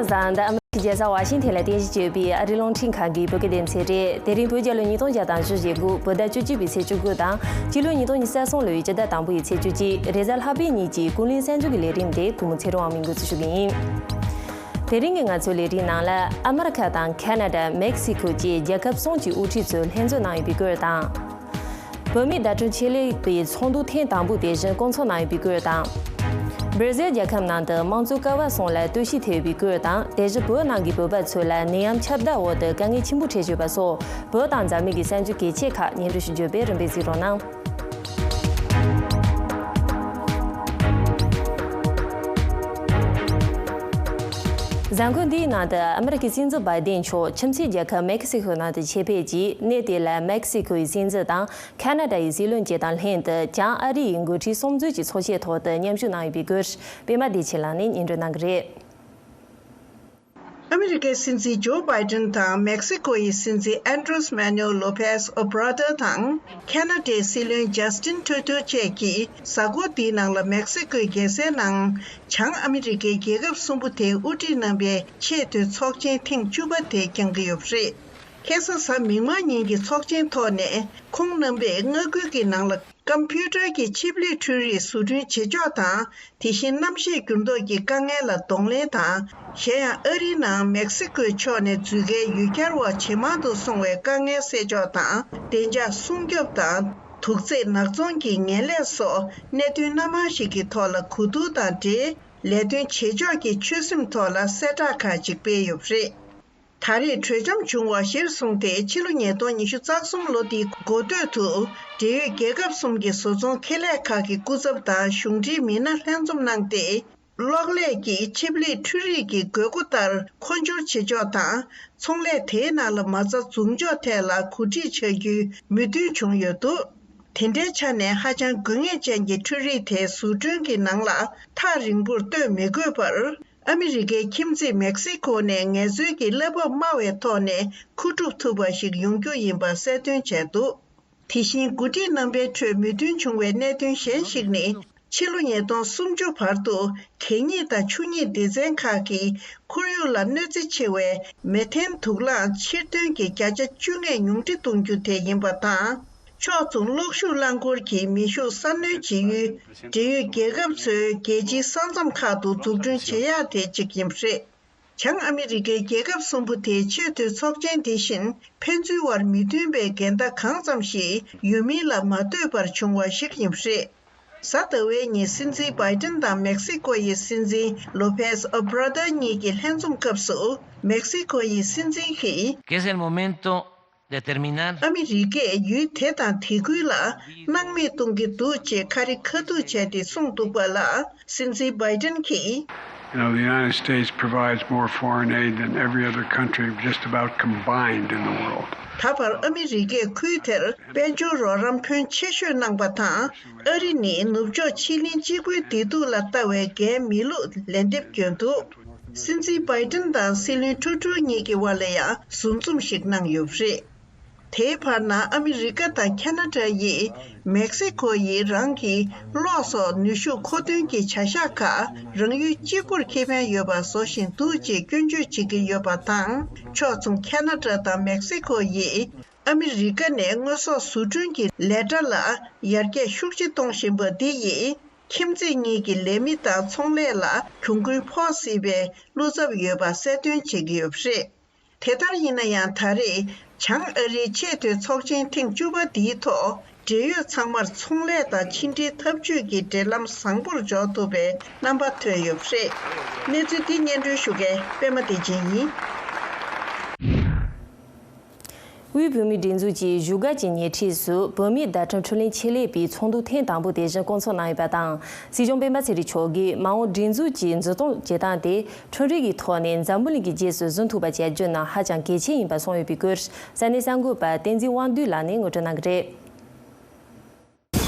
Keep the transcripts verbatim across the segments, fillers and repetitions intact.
བཟང་། འདི་ཨ་མི་རི་ཀའི་རྒྱལ་ས་ཝ་ཤིང་ཐན་ལ་རྟེན་གཞི་བྱས་པའི་ཨ་རིའི་རླུང་འཕྲིན་ཁང་གི་བོད་སྐད་སྡེ་ཚན་རེད། དེ་རིང་བོད་རྒྱལ་ལོ་ཉིས་སྟོང་བརྒྱ་དང་བཞི་བཅུ་ཞེ་དགུ། བོད་ཟླ་བཅུ་གཅིག་པའི་ཚེས་བཅུ་དགུ་དང་། སྤྱི་ལོ་ཉིས་སྟོང་ཉི་ཤུ་རྩ་གསུམ་ལོའི་སྤྱི་ཟླ་དང་པོ་ཡི་ཚེས་བཅུ་གཅིག་རེས་གཟའ་ལྷག་པའི་ཉིན་གྱི་ཀུན་གླེང་གསར་འགྱུར་གྱི་ལས་རིམ་དེ་གུས་མོ་ཚེ་རིང་དབང་མོས་འགོ་འཛུགས་ཞུ་གི་ཡིན། དེ་རིང་གི་ང་ཚོའི་ལས་རིམ་ནང་ལ། ཨ་མི་རི་ཁ་དང་ཁ་ན་ཌ། མེག་སི་ཁོ་བཅས་རྒྱལ་ཁབ་གསུམ་གྱི་དབུ་ཁྲིད་ཚོས་ལྷན་འཛོམས་གནང་ཡོད་པའི་སྐོར་དང་། བོད་མིའི་བརྡ་སྤྲོད་ཆེད་ལས་པའི་ཚོགས་འདུ་ཐེངས་དང་པོ་དེ་བཞིན་བསྐོང་ཚོགས་གནང་ཡོད་པའི་སྐོར་དང་། སྦར་ཟིལ་རྒྱལ་ཁབ་ནང་དུ་དམངས་གཙོ་ཀ་བ་གསུམ་ལ་ལྟོས་བཞེས་ཐེབས་ཡོད་པའི་སྐོར་དང་། དེ་བཞིན་བོད་ནང་གི་བོད་པ་ཚོ་ལ་ནད་ཡམས་ཁྱབ་གདལ་འོག་ཏུ་དཀའ་ངལ་ཆེན་པོ་འཕྲད་བཞིན་པ་སོགས། བོད་དང་འཛམ་གླིང་གི་གསར་འགྱུར་གལ་ཆེ་ཁག་སྙན་སྒྲོན་ཞུ་རྒྱུ་བས་རིམ་པས་གཟིགས་རོགས་གནང་། གཟའ་འཁོར་འདིའི་ནང་དུ་ཨ་མི་རི་ཀའི་སྲིད་འཛིན་བྷའི་ཏིན་མཆོག་ཁྱིམ་མཚེས་རྒྱལ་ཁབ་མེག་སི་ཁོའི་ནང་དུ་ཆེད་ཕེབས་ཀྱིས། གནས་དེ་ལ་མེག་སི་ཁོའི་སྲིད་འཛིན་དང་། ཁ་ན་ཌ་ཡི་སྲིད་བློན་བཅས་དང་ལྷན་དུ། བྱང་ཨ་རི་ཡི་འགོ་ཁྲིད་གསུམ་ཚོས་ཀྱི་ཚོགས་ཆེན་ཐོག་ཏུ་མཉམ་ཞུགས་གནང་ཡོད་པའི་སྐོར། པད་མ་བདེ་ཆེན་ལགས་ནས་སྙན་སྒྲོན་གནང་གི་རེད། ཨ་མི་རི་ཀའི་སྲིད་འཛིན་ཇོ་བྷའི་ཏིན་དང་། མེག་སི་ཁོ་ཡི་སྲིད་འཛིན་ཨན་ཌྲེས་མེ་ནུ་ལོ་ཕེས་ཨོ་བྷ་ར་ཏོ་དང་། ཁ་ན་ཌའི་སྲིད་བློན་ཇཱ་སི་ཏིན་ཁྲུ་ཏོ་བཅས་ཀྱིས། གཟའ་འཁོར་འདིའི་ནང་ལ་མེག་སི་ཁོའི་རྒྱལ་སའི་ནང་། བྱང་ཨ་མི་རི་ཀའི་རྒྱལ་ཁབ་གསུམ་པོ་དེའི་དབུ་ཁྲིད་རྣམ་པའི་ཆེས་མཐོའི་ཚོགས་ཆེན་ཐེངས་བཅུ་པ་དེ་བསྐྱངས་ཀྱི་ཡོད་པ་རེད། ཁ་སང་གཟའ་མིག་དམར་ཉིན་གྱི་ཚོགས་ཆེན་ཐོག་ནས། ཁོང་རྣམ་པས་མངའ་ཁུལ་གྱི་ནང་ལ། ཀམ་པུ་ཊར་གྱི་ཆིབས་ལས་འཕྲུལ་རིག་བཟོ་སྐྲུན་བྱེད་ཕྱོགས་དང་། དེ་བཞིན་གནམ་གཤིས་འགྱུར་ལྡོག་གི་དཀའ་ངལ་ལ་གདོང་ལེན་དང་། གཞན་ཡང་ཨ་རིའི་ནང་མེག་སི་ཁོའི་ཕྱོགས་ནས་འཛུལ་ཁའི་ཡུལ་གྱར་བ་ཇེ་མང་དུ་སོང་བའི་དཀའ་ངལ་སེལ་ཕྱོགས་དང་། བདེ་འཇགས་སྲུང་སྐྱོབ་དང་། དུག་རྫས་ནག་ཚོང་གི་ངན་ལས་སོགས་གནད་དོན་སྣ་མང་ཞིག་གི་ཐོག་ལ་གོ་བསྡུར་དང་འབྲེལ། ལས་དོན་བྱེད་ཕྱོགས་ཀྱི་ཆོད་སེམས་ཐོག་ལ་གསལ་བསྒྲགས་ཁག་ཅིག་སྤེལ་ཡོད་པ་རེད། ད་རེས་གྲོས་འཆམ་བྱུང་བ་གཞིར་བཟུང་སྟེ། ཕྱི་ལོ་ཉིས་སྟོང་ཉི་ཤུ་རྩ་གསུམ་ལོ་འདིའི་འགོ་སྟོད་དུ། འབྲེལ་ཡོད་རྒྱལ་ཁབ་གསུམ་གྱི་བཟོ་ཚོང་ཁེ་ལས་ཁག་གི་སྐུ་ཚབ་དང་གཞུང་འབྲེལ་མི་སྣ་ལྷན་འཛོམས་གནང་སྟེ། གློག་ཀླད་ཀྱི་ཆིབས་ལས་འཕྲུལ་རིག་གི་དགོས་མཁོ་ལྟར་མཁོ་སྦྱོར་བྱེད་ཕྱོགས་དང་། ཚོང་ལས་དེའི་ནང་ལ་མ་རྩ་འཛུགས་འཇོག་ཐད་ལ་གོ་སྒྲིག་བྱ་རྒྱུའི་མོས་མཐུན་བྱུང་ཡོད་འདུག་དེ་འདྲའི་ཆ་ནས་ཧ་ཅང་དགོས་ངེས་ཅན་གྱི་འཕྲུལ་རིག་དེ་བཟོ་སྐྲུན་གྱི་ནང་ལ་ཐག་རིང་པོར་གཏོད་མི་དགོས་པར། ཨ་མི་རི་ཀའི་ཁྱིམ་མཚེས་མེག་སི་ཁོ་ནས་ངལ་རྩོལ་གྱི་གླ་འབབ་དམའ་བའི་ཐོག་ནས་མཁོ་སྒྲུབ་ཐུབ་པ་ཞིག་ཡོང་རྒྱུ་ཡིན་པ་གསལ་སྟོན་བྱས་འདུག་དེ་བཞིན་འགོ་ཁྲིད་རྣམ་པའི་ཁྲོད་མོས་མཐུན་བྱུང་བའི་གནད་དོན་གཞན་ཞིག་ནི། ཕྱི་ལོ་ཉིས་སྟོང་སུམ་ཅུ་བར་དུ་གད་སྙིགས་དང་ཆུ་སྙིགས་སྡེ་ཚན་ཁག་གིས་ཁོར་ཡུག་ལ་གནོད་འཚེ་ཆེ་བའི་མེ་ཐན་དུག་རླངས་ཕྱིར་ཐོན་གྱི་བརྒྱ་ཆ་བཅོ་ལྔ་ཉུང་འཕྲི་གཏོང་རྒྱུ་དེ་ཡིན་པ་དང་། ཕྱོགས་མཚུངས་གློག་ཤུགས་རླངས་འཁོར་གྱི་མེ་ཤུགས་གསར་སྣོན་བྱེད་ཡུལ་འབྲེལ་ཡོད་རྒྱལ་ཁབ་ཚོའི་རྒྱལ་སྤྱིའི་ས་མཚམས་ཁག་ཏུ་འཛུགས་སྐྲུན་བྱེད་ཡག་དེ་གཅིག་ཡིན་པ་རེད། བྱང་ཨ་མི་རི་ཀའི་རྒྱལ་ཁབ་གསུམ་པོ་དེའི་ཆེས་མཐོའི་ཚོགས་ཆེན་དེ་བཞིན་ཕན་ཚུན་དབར་མི་མཐུན་པའི་འགལ་ཟླ་གང་ཙམ་ཞིག་ཡོད་མིན་ལ་མ་ལྟོས་པར་བྱུང་བ་ཞིག་ཡིན་པ་རེད། གཟའ་ཟླ་བའི་ཉིན་སྲིད་འཛིན་བྷའི་ཏིན་དང་མེག་སི་ཀོ་ཡི་སྲིད་འཛིན་ལོ་ཕེས་ཨོ་བྷ་ར་ཏོ་གཉིས་ཀྱི་ལྷན་འཛོམས་སྐབས་སུ། མེག་སི་ཀོ་ཡི་སྲིད་འཛིན་གྱིས། que es el momento de terminar ཨ་མི་རི་ཀས་ཡུལ་དེ་དང་དེ་ཁུལ་ལ་སྣང་མེད་གཏོང་གི་འདུག་ཅེས་ཁ་རི་ཁ་ཐུག་བྱས་ཏེ་གསུངས་འདུག་པ་ལ། སྲིད་འཛིན་བྷའི་ཏིན་གྱིས། You know, the United States provides more foreign aid than every other country just about combined in the world. ད་བར་ཨ་མི་རི་ཀས་ཁུལ་དེར་དཔལ་འབྱོར་རོགས་རམ་ཕོན་ཆེ་ཤོས་གནང་པ་དང་། ཨ་རི་ནི་ནུབ་ཕྱོགས་ཕྱེད་གླིང་གཅིག་པུའི་བདེ་སྡུག་ལ་ལྟ་བའི་འགན་མི་ལུགས་ལན་འདེབས་བསྐྱོན་འདུག་སྲིད་འཛིན་བྷའི་ཏིན་དང་སྲིད་བློན་ཁྲུ་ཏོ་གཉིས་ཀྱི་བར་ལ་ཡང་ཟུར་འཛོམས་ཤིག་གནང་ཡོད་པ་རེད། དེའི་བར་ན་ཨ་མི་རི་ཀ་དང་ཁ་ན་ཌ་ཡིས་མེག་སི་ཁོ་ཡིས་རང་གི་གློག་སོགས་ནུས་ཤུགས་མཁོ་འདོན་གྱི་བྱ་གཞག་ཁག་རང་ཡུལ་གཅིག་པུར་ཁེ་ཕན་ཡོད་པ་བཟོ་བཞིན་འདུག་ཅེས་སྐྱོན་བརྗོད་བྱེད་ཀྱི་ཡོད་པ་དང་། ཕྱོགས་མཚུངས་ཁ་ན་ཌ་དང་མེག་སི་ཁོ་ཡིས་ཨ་མི་རི་ཀ་ནས་དངོས་ཟོག་བཟོ་སྐྲུན་གྱི་ལས་གྲྭ་ལ་ཡར་རྒྱས་ཤུགས་ཆེ་གཏོང་བཞིན་པ་འདི་ཡིས་ཁྱིམ་མཚེས་གཉིས་ཀྱི་ལས་མི་དང་ཚོང་ལས་ལ་གྱོང་གུན་ཕོག་སྲིད་པའི་བློ་འཚབ་ཡོད་པ་གསལ་སྟོན་བྱེད་ཀྱི་ཡོད་པ་རེད། དེ་ལྟར་ཡིན་ན་ཡང་། ད་རེས་བྱང་ཨ་རིའི་ཆེས་མཐོའི་ཚོགས་ཆེན་ཐེངས་བཅུ་པ་འདིའི་ཐོག་འབྲེལ་ཡོད་ཚང་མར་ཚོང་ལས་དང་ཕྱི་འབྲེལ་འཐབ་ཇུས་ཀྱི་འབྲེལ་ལམ་བཟང་པོར་འཇོག་ཐུབ་པའི་རྣམ་པ་ཐོན་ཡོད་པ་རེད། གནས་ཚུལ་འདི་སྙན་སྒྲོན་ཞུ་མཁན་པད་མ་བདེ་ཆེན་ཡིན། དབུས་བོད་མིའི་སྒྲིག་འཛུགས་ཀྱི་བཞུགས་སྒར་གྱི་ཉེ་འཁྲིས་སུ་བོད་མིའི་བརྡ་ཁྲིམས་འཕྲུལ་ལེན་ཆེད་ལས་པའི་ཚོགས་འདུ་ཐེངས་དང་པོ་དེ་བཞིན་བསྐོང་ཚོགས་གནང་ཡོད་པ་དང་། སྲིད་སྐྱོང་སྤེན་པ་ཚེ་རིང་མཆོག་གིས་མ་འོངས་སྒྲིག་འཛུགས་ཀྱི་འཛུགས་སྐྱོང་བྱེད་སྟངས་དེ་ཁྲིམས་རིག་གི་ཐོག་ནས་འཛམ་བུ་གླིང་གི་རྗེས་སུ་བཟུང་ཐུབ་པ་བྱ་རྒྱུ་ནི་ཧ་ཅང་གལ་ཆེན་ཡིན་པ་གསུངས་ཡོད་པའི་སྐོར། ས་གནས་གསར་འགོད་པ་བསྟན་འཛིན་དབང་འདུས་ལགས་ནས་ངོ་སྤྲོད་གནང་གི་རེད།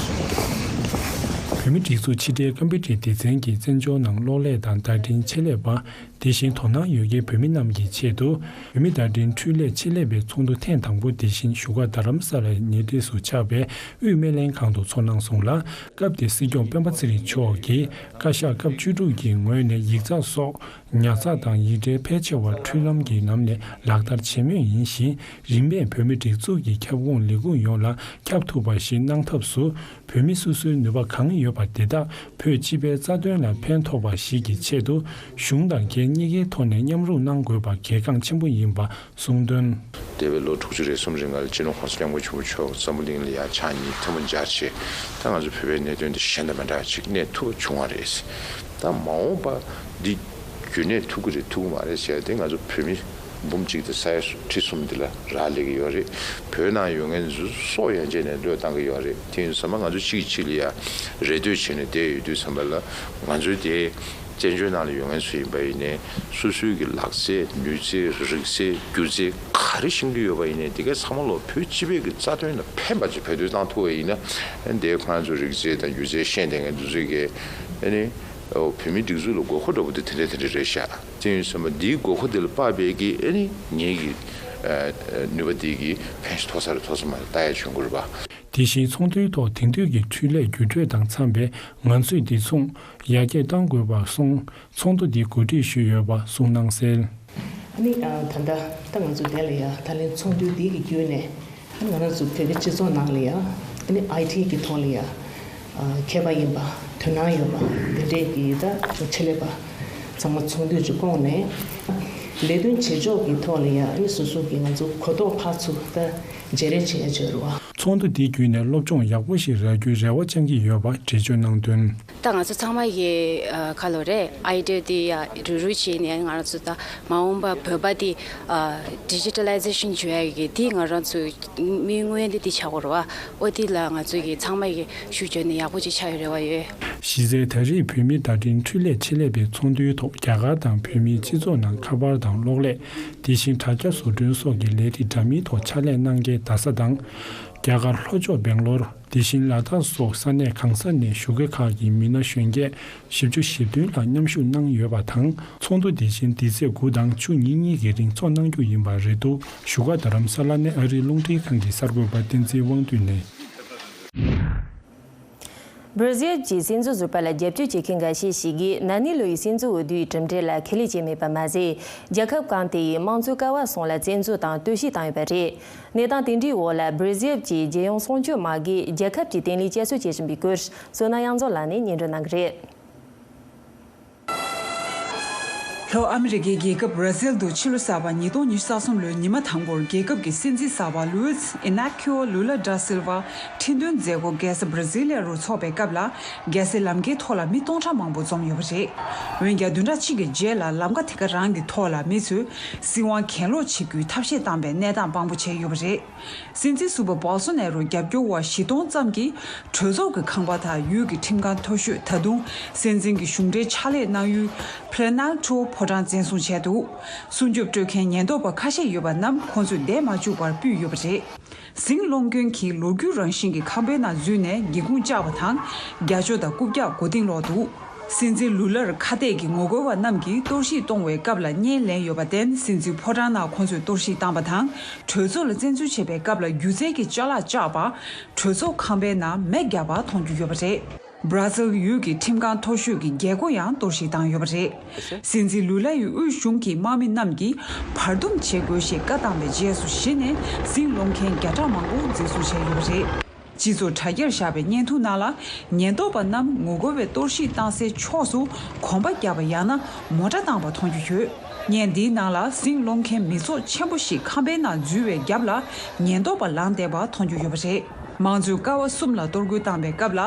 བོད་མིའི་སྒྲིག་འཛུགས་ཕྱི་དྲིལ་ཀམ་པུ་ཊར་སྡེ་ཚན་གྱི་བཙན་བྱོལ་ནང་གློག་ཀླད་དང་བརྡ་འཕྲིན་ཆེད་ལས་པ་ དེ་བཞིན་དོ་སྣང་ཡོད་མཁན་བོད་མི་རྣམས་ཀྱི་ཆེད་དུ། བོད་མིའི་བརྡ་འཕྲིན་འཕྲུལ་ལས་ཆེད་ལས་པའི་ཚོགས་འདུ་ཐེངས་དང་པོ་དེ་བཞིན་བཞུགས་སྒར་རྡ་རམ་ས་ལའི་ཉེ་འཁྲིས་སུ་ཆགས་པའི་དབུས་སྨན་ལྷན་ཁང་དུ་ཚོགས་གནང་སོང་ལ། སྐབས་དེར་སྲིད་སྐྱོང་སྤེན་པ་ཚེ་རིང་མཆོག་གིས་བཀའ་ཤག་སྐབས་བཅུ་དྲུག་གི་ངོས་ནས་ཡིག་ཚགས་སོགས་ཉར་ཚགས་དང་ཡིག་ཕྲེང་ཕལ་ཆེ་བ་འཕྲུལ་ལམ་གྱི་ལམ་ནས་ལག་བསྟར་བྱེད་མུས་ཡིན་ཞིང་། རིམ་པས་བོད་མིའི་སྒྲིག་འཛུགས་ཀྱི་ཁྱབ་ཁོངས་ལས་ཁུངས་ཡོངས་ལ་ཁྱབ་ཐུབ་པ་ཞིག་གནང་ཐབས་སུ། བོད་མི་སོ་སོའི་ནུས་པ་གང་ཡོད་པ་དེ་དག་བོད་སྤྱི་པའི་རྩ་དོན་ལ་ཕན་ཐོགས་པ་ཞིག་གི་ཆེད་དུ། གཞུང་དང་སྒེར་གཉིས་ཀའི་ཐོག་ནས་མཉམ་རུབ་གནང་དགོས་པ་གལ་འགངས་ཆེན་པོ་ཡིན་པ་གསུངས་དོན། འདས་པའི་ལོ་དྲུག་ཅུ་རེ་གསུམ་རིང་ལ་སྤྱི་ནོར་༸གོང་ས་༸སྐྱབས་མགོན་ཆེན་པོ་མཆོག་འཛམ་བུ་གླིང་ལ་ཡར་ཕྱག་གཉིས་ཐལ་མོ་སྦྱར་བྱས། ད་ང་ཚོ་བོད་པའི་གནད་དོན་འདི་གཞན་དང་མི་འདྲ་བ་ཅིག་གནས་ཐུབ་པ་བྱུང་བ་རེད། ད་མ་འོངས་པ་འདི་རྒྱུན་གནས་ཐུབ་ཀྱི་རེད་ཐུབ་ཀྱི་མ་རེད་ཟེར་ཏེ། ང་ཚོ་བོད་མི་འབུམ་གཅིག་དང་ས་ཡ་ཁྲི་གསུམ་འདི་ལ་རག་ལས་ཀྱི་ཡོད་རེད། བོད་ནང་ཡོད་མཁན་ཚོ་སྲོག་ཡན་ཆད་ནས་བློས་བཏང་གི་ཡོད་རེད། དེ་ཡིན་དུས་ཙམ་པ་ང་ཚོ་གཅིག་གིས་གཅིག་ལ་ཡ་རེ་ལྟོས་བྱས་ནས་བསྡད་ཡོད་དུས་ཙམ་པ་ལ། ང་ཚོའི་དེ་བཙན་བྱོལ་ནང་ལ་ཡོད་མཁན་ཚོ་ཡིན་པ་ཡིན་ནའི། སོ་སོའི་གི་ལག་རྩལ་ནུས་རྩལ་རིག་རྩལ་སྒྱུ་རྩལ་ག་རེ་ཤེས་ཀྱི་ཡོད་པ་ཡིན་ནའི། དེ་གའི་ཚང་མ་ལོ་བོད་སྤྱི་པའི་གི་རྩ་དོན་ལ་ཕན་པ་ཅིག་བེད་སྤྱོད་བཏང་ཐུབ་པ་ཡིན་ན། དེ་ཁོང་ཚོ་རིག་རྩལ་དང་སྒྱུ་རྩལ་ཤེས་བསྡད་མཁན་དེ་ཚོའི་གི་ཨ་ནི་བོད་མིའི་སྒྲིག་འཛུགས་ལ་དགོས་མཁོ་འདྲ་པོ་དེ་དེ་འདྲ་དེ་འདྲ་རེད་ཤག་དེ་ཡིན་ཙམ་པ་འདིའི་དགོས་མཁོ་དེ་ལ་དཔག་པའི་གི་ཨ་ནི་ངེད་ཀྱི་ནུས་པ་དེ་གི་ཕན་ཞིག་ཐོགས་ས་རེད་ཐོགས་ས་མ་རེད་ལྟ་ཡ་བྱུང་དགོས་རེད་པ། དེ་བཞིན་ཚོགས་འདུའི་ཐོག་དེང་དུས་ཀྱི་འཕྲུལ་ལས་བརྒྱུད་སྤྲོད་དང་འཚམས་པའི་ངང་ཚུད་འདི་མཚུངས་ཡར་རྒྱས་གཏང་དགོས་པ་གསུངས། ཚོགས་འདུ་འདི་གོ་སྒྲིག་ཞུས་ཡོད་པ་གསུངས་གནང་གསལ། ཨ་ནི་ད་ལྟ་ད་ང་ཚོ་དེ་ལ་ཡ་ད་ལན་ཚོགས་འདུ་འདི་གི་བརྒྱུད་ནས་ཨ་ནི་ང་རང་ཚོ་བོད་པའི་སྤྱི་ཚོགས་ནང་ལ་ཡ་ཨ་ནི་ཨའི་ཊི་གི་ཐོག་ལ་ཡ་མཁས་པ་ཡིན་པ་དོ་སྣང་ཡོད་པ་དེ་འདྲས་ཀྱི་ད་ཆེད་ལས་པ་ཚང་མ་ཚོགས་འདུ་ཅིག་བསྐོངས་ནས་ལས་དོན་བྱེད་ཕྱོགས་ཀྱི་ཐོག་ལ་ཡ་ཨ་ནི་སོ་སོ་གི་ང་ཚོ་གོ་རྟོགས་འཕར་ཚུལ་ད་བརྗེ་རེས་བྱེད་ཡ་བྱོས་རུ་བ། ཚོགས་འདུ་འདི་བརྒྱུད་ནས་སློབ་སྦྱོང་ཡག་པོ་ཞིག་རག་རྒྱུའི་རེ་བ་བཅང་གི་ཡོད་པ་འགྲེལ་བརྗོད་གནང་དོན། ད་ང་ཚོ་ཚང་མ་གི་ཁ་ལོ་རེད། ཨའི་ཌི་ཡ་དེ་ཡ་རུ་རུ་བྱས་ནས་ང་རང་ཚོ་ད་མ་འོངས་པ་བོད་པ་དེ་ཌི་ཇི་ཊ་ལའི་ཟེ་ཤན་བྱུང་ཡ་གི་དེ་ང་རང་ཚོ་དམིགས་ཡུལ་དེ་དེ་ཆགས་ཀྱི་རེད་བ། ཨོ་དེ་ལ་ང་ཚོ་གི་ཚང་མ་གི་ཤུགས་བརྒྱབ་ནས་ཡག་པོ་ཅིག་ཆགས་ཡོད་རེ་བ་ཡོད། གཞི་རྩའི་ད་རེས་བོད་མིའི་བརྡ་འཕྲིན་འཕྲུལ་ལས་ཆེད་ལས་པའི་ཚོགས་འདུའི་ཐོག་རྒྱ་གར་དང་བོད་མིའི་སྤྱི་ཚོགས་ནང་ཁ་པར་དང་གློག་ཀླད། དེ་བཞིན་དྲ་རྒྱ་བཟོ་སྐྲུན་སོགས་ཀྱི་ལས་རིགས་འདྲ་མིན་ཐོག་ཕྱག་ལས་གནང་མཁན་རྡ་ས་དང་། རྒྱ་གར་ལྷོ་ཕྱོགས་སྦེང་ལོར། དེ་བཞིན་ལ་དྭགས་སོགས་ས་གནས་གང་ས་ནས་ཞུ་སྐུལ་ཁག་གི་མི་སྣ་གཞོན་སྐྱེས་བཞི་བཅུ་ཞེ་བདུན་ལྷག་མཉམ་ཞུགས་གནང་ཡོད་པ་དང་། ཚོགས་འདུ་དེ་བཞིན་འདི་ཚེས་དགུ་དང་བཅུ་གཉིས་གཉིས་ཀྱི་རིང་ཚོགས་གནང་རྒྱུ་ཡིན་པ་རེད་འདུག་བཞུགས་སྒར་རྡ་རམ་ས་ལ་ནས་ཨ་རིའི་རླུང་འཕྲིན་ཁང་གི་གསར་འགོད་པ་བསྟན་འཛིན་དབང་འདུས་ནས། སྦར་ཟིལ་གྱི་སྲིད་འཛིན་ཟུར་པ་ལ་རྒྱབ་སྐྱོར་བྱེད་མཁན་འགའ་ཤས་ཤིག་གིས་ན་ནིང་ལོ་ཡི་སྲིད་འཛིན་འོས་བསྡུའི་གྲུབ་འབྲས་ལ་ཁས་ལེན་བྱས་མེད་པ་མ་ཟད། རྒྱལ་ཁབ་གང་དེ་ཡི་དམངས་གཙོའི་ཀ་བ་གསུམ་ལ་བཙན་འཛུལ་དང་གཏོར་བཤིག་བཏང་ཡོད་པ་རེད། གནས་སྟངས་དེ་འདྲའི་འོག་ལ་སྦར་ཟིལ་གྱི་རྒྱལ་ཡོངས་གསང་སྤྱོད་དམག་གིས་རྒྱལ་ཁབ་ཀྱི་བརྟན་ལྷིང་བསྐྱར་གསོ་བྱེད་བཞིན་པའི་སྐོར་བསོད་ནམས་དབྱངས་འཛོམས་ལགས་ནས་སྙན་སྒྲོན་གནང་གི་རེད། ལྷོ་ཨ་མི་རི་ཀའི་རྒྱལ་ཁབ་བྷ་ར་ཟིལ་དུ་ཕྱི་ལོ་གསར་པ་ཉིས་སྟོང་ཉི་ཤུ་རྩ་གསུམ་ལོའི་ཉི་མ་དང་པོར་རྒྱལ་ཁབ་ཀྱི་སྲིད་འཛིན་གསར་པ་ལུའིས་ཨི་ནཱ་ཁི་ཨོ་ལུ་ལ་ད་སིལ་ཝ་ཁྲི་འདོན་མཛད་སྒོ་རྒྱལ་ས་བྷ་ར་ཟི་ལི་ཡ་རུ་འཚོགས་པའི་སྐབས་ལ། རྒྱལ་སའི་ལམ་ཁའི་ཐོག་ལ་མི་སྟོང་ཕྲག་མང་པོ་འཛོམས་ཡོད་པ་རེད། འོན་ཀྱང་བདུན་ཕྲག་གཅིག་གི་རྗེས་ལ་ལམ་ཁ་དེ་ག་རང་གི་ཐོག་ལ་མི་ཚོས་སྲིད་དབང་གྱེན་ལོག་བྱེད་རྒྱུའི་ཐབས་ཤེས་བཏང་པའི་གནས་སྟངས་དཔང་པོ་བྱས་ཡོད་པ་རེད། སྲིད་འཛིན་ཟུར་པ་བོལ་སོ་ནེ་རོ་རྒྱབ་སྐྱོར་བ་བཞི་སྟོང་ཙམ་གྱིས་གྲོས་ཚོགས་ཀྱི་ཁང་པ་དང་ཡུལ་གྱི་ཁྲིམས་ཁང་མཐོ་ཤོས། ད་དུང་སྲིད་འཛིན་གྱི་གཞུང་འབྲེལ་ཕྱག་ལས་གནང་ཡུལ་Planalto་ཕོ་བྲང་འཛིན་བཟུང་བྱས་འདུག་སྲུང་སྐྱོབ་སྤྲོད་མཁན་ཉེན་རྟོག་པ་ཁ་ཤས་ཡོད་པ་རྣམས་ཁོང་ཚོས་བསྡད་མ་བཅུག་པར་ཕུད་ཡོད་པ་རེད། ཟིང་སློང་མཁན་གྱིས་ལོ་རྒྱུས་རང་བཞིན་གྱི་ཁང་པའི་ནང་འཛུལ་ནས་སྒེའུ་ཁུང་བཅག་པ་དང་། རྒྱ་ཅོ་དང་རྐུབ་བཀྱག་མགོ་རྟིང་སློག་འདུག་སྲིད་འཛིན་ལུ་ལར་ཁ་གཏད་ཀྱི་ངོ་རྒོལ་བ་རྣམས་ཀྱིས་གཏོར་བཤིག་གཏོང་བའི་སྐབས་ལ་བརྙན་ལེན་ཡོད་པར་བརྟེན། སྲིད་འཛིན་ཕོ་བྲང་ནང་ཁོང་ཚོས་གཏོར་བཤིག་བཏང་པ་དང་། གྲོས་ཚོགས་ལ་བཙན་འཛུལ་བྱས་པའི་སྐབས་ལ་སྒྱུ་རྩལ་གྱི་ཅ་ལག་བཅག་པ། གྲོས་ཚོགས་ཁང་པའི་ནང་མེ་བརྒྱབ་པ་མཐོང་རྒྱུ་ཡོད་པ་རེད། བྷ་ར་ཟིལ་ཡུལ་གྱི་ཁྲིམས་ཁང་མཐོ་ཤོས་ཀྱི་རྒྱལ་སྒོ་ཡང་གཏོར་བཤིག་བཏང་ཡོད་པ་རེད། སྲིད་འཛིན་ལུ་ལ་ཡི་དབུས་གཞུང་གི་དམག་མི་རྣམས་ཀྱིས་བར་འདུམ་བྱེད་དགོས་ཞེས་བཀའ་བཏང་བའི་རྗེས་སུ་གཞི་ནས་ཟིང་སློང་མཁན་བརྒྱ་ཕྲག་མང་པོ་འཛིན་བཟུང་བྱས་ཡོད་པ་རེད། སྤྱི་ཚོགས་དྲ་རྒྱར་བཞག་པའི་བརྙན་ཐུང་ནང་ལ། ཉེན་རྟོག་པ་རྣམས་ངོ་རྒོལ་བས་གཏོར་བཤིག་བཏང་སའི་ཕྱོགས་སུ་གོམ་པ་བརྒྱབ་པ་ཡང་ན་མོ་ཊ་བཏང་པ་མཐོང་རྒྱུ་ཡོད། བརྙན་འདིའི་ནང་ལ་ཟིང་སློང་མཁན་མི་ཚོགས་ཆེན་པོ་ཞིག་ཁང་པའི་ནང་འཛུལ་བའི་རྒྱབ་ལ་ཉེན་རྟོག་པ་ལངས་བསྡད་པ་མཐོང་རྒྱུ་ཡོད་པ་རེད། དམངས་གཙོའི་ཀ་བ་གསུམ་ལ་གཏོར་རྒོལ་བཏང་བའི་སྐབས་ལ།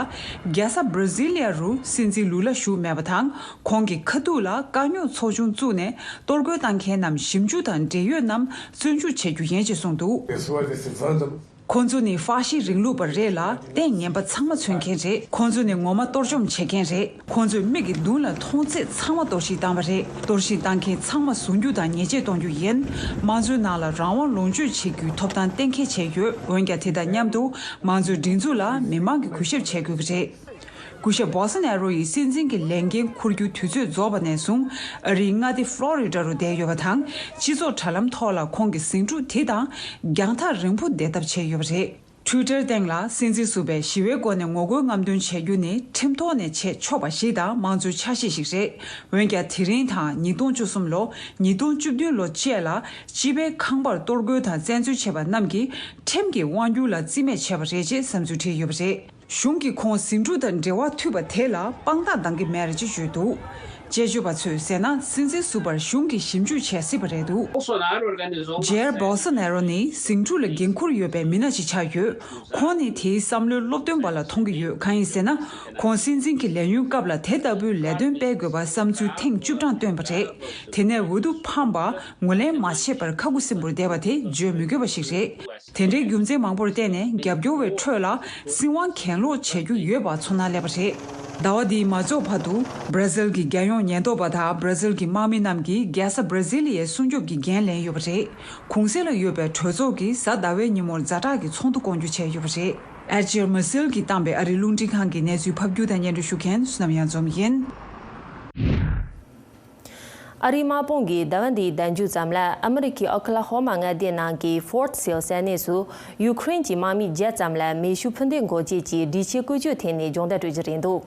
རྒྱལ་ས་བྷ་ར་ཟི་ལི་ཡ་རུ་སྲིད་འཛིན་ལུ་ལ་བཞུགས་མེད་པ་དང་། ཁོང་གི་ཁ་ཐུག་ལ་དཀའ་རྙོག་ཚོགས་ཆུང་བཙུགས་ནས་གཏོར་རྒོལ་བཏང་མཁན་རྣམས་ཞིབ་འཇུག་དང་འབྲེལ་ཡོད་རྣམས་བཙོན་འཇུག་བྱེད་རྒྱུ་ཡིན་ཞེས་གསུངས་འདུག་ཁོང་ཚོ་ནི་ཧྥ་ཤི་རིང་ལུགས་པ་རེད་ལ། ལྟས་ངན་པ་ཚང་མ་མཚོན་མཁན་རེད། ཁོང་ཚོ་ནི་ངོ་མ་གཏོར་བཅོམ་བྱེད་མཁན་རེད། ཁོང་ཚོས་མིག་གི་མདུན་ལ་མཐོང་ཚད་ཚང་མ་གཏོར་བཤིག་བཏང་བ་རེད། གཏོར་བཤིག་བཏང་མཁན་ཚང་མ་བཟུང་རྒྱུ་དང་ཉེས་ཆད་གཏོང་རྒྱུ་ཡིན། དམངས་གཙོའི་ནང་ལ་རང་དབང་ལོངས་སྤྱོད་བྱེད་རྒྱུའི་ཐོབ་ཐང་གཏན་འཁེལ་བྱས་ཡོད། འོན་ཀྱང་དེ་དང་མཉམ་དུ་དམངས་གཙོའི་སྒྲིག་འཛུགས་ལ་མི་མང་གིས་གུས་ཞབས་བྱེད་དགོས་ཀྱི་རེད། སྐུ་ཞབས་བོལ་སོ་ནེ་རོ་ཡིས་སྲིད་འཛིན་གྱི་ལས་འགན་འཁུར་རྒྱུ་དུས་ཚོད་རྫོགས་པ་ནས་བཟུང་ཨ་རིའི་མངའ་སྡེ་ཕློ་རི་ཌ་རུ་བསྡད་ཡོད་པ་དང་། སྤྱི་ཚོགས་དྲ་ལམ་ཐོག་ལ་ཁོང་གི་ཟིང་འཁྲུག་དེ་དང་རྒྱང་ཐག་རིང་པོ་བསྡད་ཐབས་བྱས་ཡོད་པ་རེད། ཊུའི་ཊར་སྟེང་ལ་སྲིད་འཛིན་ཟུར་པས་ཞི་བའི་སྒོ་ནས་ངོ་རྒོལ་རྔམ་སྟོན་བྱེད་རྒྱུ་ནི་ཁྲིམས་ཐོག་ནས་བྱེད་ཆོག་པ་ཞིག་དང་མང་གཙོའི་ཆ་ཤས་ཤིག་རེད། འོན་ཀྱང་དེ་རིང་དང་ཉིས་སྟོང་བཅུ་གསུམ་ལོ། ཉིས་སྟོང་བཅུ་བདུན་ལོ་བཅས་ལ་སྤྱི་པའི་ཁང་པར་གཏོར་རྒོལ་དང་བཙན་འཛུལ་བྱས་པ་རྣམས་ཀྱིས་ཁྲིམས་ཀྱི་དབང་སྒྱུར་ལ་རྩིས་མེད་བྱས་པ་རེད་ཅེས་བསམ་ཚུལ་བྲིས་ཡོད་པ་རེད། གཞུང་གིས་ཁོང་ཟིང་འཁྲུག་དང་འབྲེལ་བ་མཐུད་པ་དེ་ལ་དཔང་རྟགས་འདང་གི་མེད་རེད་ཅེས་བརྗོད་འདུག་དཔྱད་བརྗོད་པ་ཚོས་ཟེར་ན། སྲིད་འཛིན་ཟུར་པར་གཞུང་གིས་ཞིབ་འཇུག་བྱེད་སྲིད་པ་རེད་འདུག Bolsonaro organizou ཇེར་བྷོལ་སོ་ནེ་རོ་ནི་ཟིང་འཁྲུག་ལ་འགན་འཁུར་ཡོད་པའི་མི་སྣ་ཞིག་ཆགས་ཡོད། ཁོང་ནི་དེའི་བསམ་བློའི་སློབ་སྟོན་པ་ལ་མཐོང་གི་ཡོད། གང་ཡིན་ཟེར་ན། ཁོང་སྲིད་འཛིན་གྱི་ལས་ཡུན་སྐབས་ལ་དེ་ལྟ་བུའི་ལས་དོན་སྤེལ་དགོས་པ་བསམ་ཚུལ་ཐེངས་བཅུ་གྲངས་བཏོན་པ་རེད། དེ་ནས་འོས་བསྡུ་ཕམ་པ་ངོས་ལེན་མ་བྱས་པར་ཁ་ཁུ་སིམ་པོར་བསྡད་པ་དེ་བརྗོད་མི་དགོས་པ་ཞིག་རེད། དེ་འདྲའི་རྒྱུ་མཚན་མང་པོར་བརྟེན་ནས་རྒྱབ་སྐྱོར་བའི་ཁྲོད་ལ་སྲིད་དབང་གྱེན་ལོག་བྱེད་རྒྱུ་ཡོད་པ་ཚོར་སྣང་སླེབས་པ་རེད། ཟླ་བ་འདིའི་མ་རྫོགས་བར་དུ་བྷར་ཛིལ་གྱི་རྒྱལ་ཡོངས་ཉེན་རྟོག་པ་དང་བྷར་ཛིལ་གྱི་དམག་མི་རྣམས་ཀྱིས་རྒྱལ་ས་བྷར་ཛི་ལི་ཡའི་སྲུང་སྐྱོབ་ཀྱི་འགན་ལེན་ཡོད་པ་རེད། གུང་གསེང་ལ་ཡོད་པའི་གྲོས་ཚོགས་ཀྱིས་གཟའ་ཟླ་བའི་ཉིན་མོར་ཛ་དྲག་གི་ཚོགས་འདུ་བསྐོང་རྒྱུ་བྱས་ཡོད་པ་རེད། ཨེ་ཇེར་མ་སིལ་གྱིས་བཏང་པའི་ཨ་རིའི་རླུང་འཕྲིན་ཁང་གི་གནས་ཚུལ་ཕབ་སྒྱུར་དང་སྙན་སྒྲོན་ཞུ་མཁན་བསོད་ནམས་གཡང་འཛོམས་ཡིན། ཨ་རིའི་དམག་དཔུང་གིས་ཟླ་བ་འདིའི་ཟླ་མཇུག་ཙམ་ལ་ཨ་མི་རི་ཀའི་ཨོ་ཁ་ལ་ཧོ་མ་མངའ་སྡེ་ནང་གི་ཧྥོར་ཊི་སེལ་ས་གནས་སུ་ཡུ་ཁུ་རེན་གྱི་དམག་མི་བརྒྱ་ཙམ་ལ་མེ་ཤུགས་འཕུར་མདེལ་འགོག་བྱེད་ཀྱི་སྒྲིག་ཆས་བཀོལ་སྤྱོད་ཐད་ནས་སྦྱོང་བརྡར་སྤྲོད་ཀྱི་རེད་འདུག་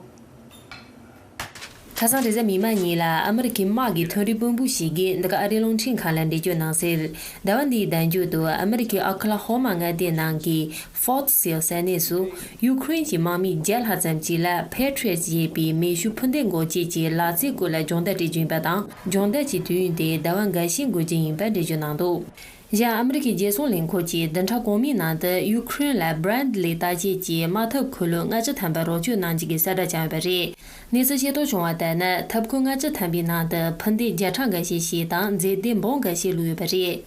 ཁ་སང་རེས་གཟའ་མིག་དམར་ཉིན་ལ་ཨ་མི་རི་ཀའི་དམག་གི་ཐོན་རིགས་དཔོན་པོ་ཞིག་གིས་འདི་ག་ཨ་རིའི་རླུང་འཕྲིན་ཁང་ལ་འགྲེལ་བརྗོད་གནང་གསལ། ཟླ་བ་འདིའི་ཟླ་མཇུག་ཏུ་ཨ་མི་རི་ཀའི་ཨོ་ཁ་ལ་ཧོ་མ་མངའ་སྡེ་ནང་གི་ཧྥོར་ཊི་སེལ་ས་གནས་སུ་ཡུ་ཁུ་རེན་གྱི་དམག་མི་བརྒྱ་ལྷག་ཙམ་ཞིག་ལ་ཕེ་ཊི་རི་ཡོཊ་ཞེས་པའི་མེ་ཤུགས་འཕུར་མདེལ་འགོག་བྱེད་ཀྱི་ལག་རྩལ་སྐོར་ལ་སྦྱོང་བརྡར་སྤྲད་ཀྱི་ཡིན་པ་དང་། སྦྱོང་བརྡར་གྱི་དུས་ཡུན་དེ་ཟླ་བ་འགའ་ཤས་འགོར་རྒྱུ་ཡིན་པ་འགྲེལ་བརྗོད་གནང་འདུག་གཞན་ཨ་མི་རི་ཀའི་རྒྱལ་སྲུང་ལས་ཁུངས་ཀྱིས་བདུན་ཕྲག་གོང་མའི་ནང་དུ་ཡུ་ཁུ་རེན་ལ་བྷ་རེད་ལི་རྟ་དཔྱད་ཀྱི་དམག་འཐབ་འཁོར་ལོ་ལྔ་བཅུ་ཐམ་པ་རོགས་སྐྱོར་གནང་རྒྱུ་གི་གསལ་བསྒྲགས་བྱུང་ཡོད་པ་རེད། གནས་ཚུལ་ཤེས་རྟོགས་བྱུང་བ་ལྟར་ན། འཐབ་འཁོར་ལྔ་བཅུ་ཐམ་པའི་ནང་དུ་འཕུར་མདེལ་བརྒྱ་ཕྲག་འགའ་ཤས་ཤིག་དང་མཛེས་ལྡན་འབུམ་འགའ་ཤས་བླུགས་ཡོད་པ་རེད།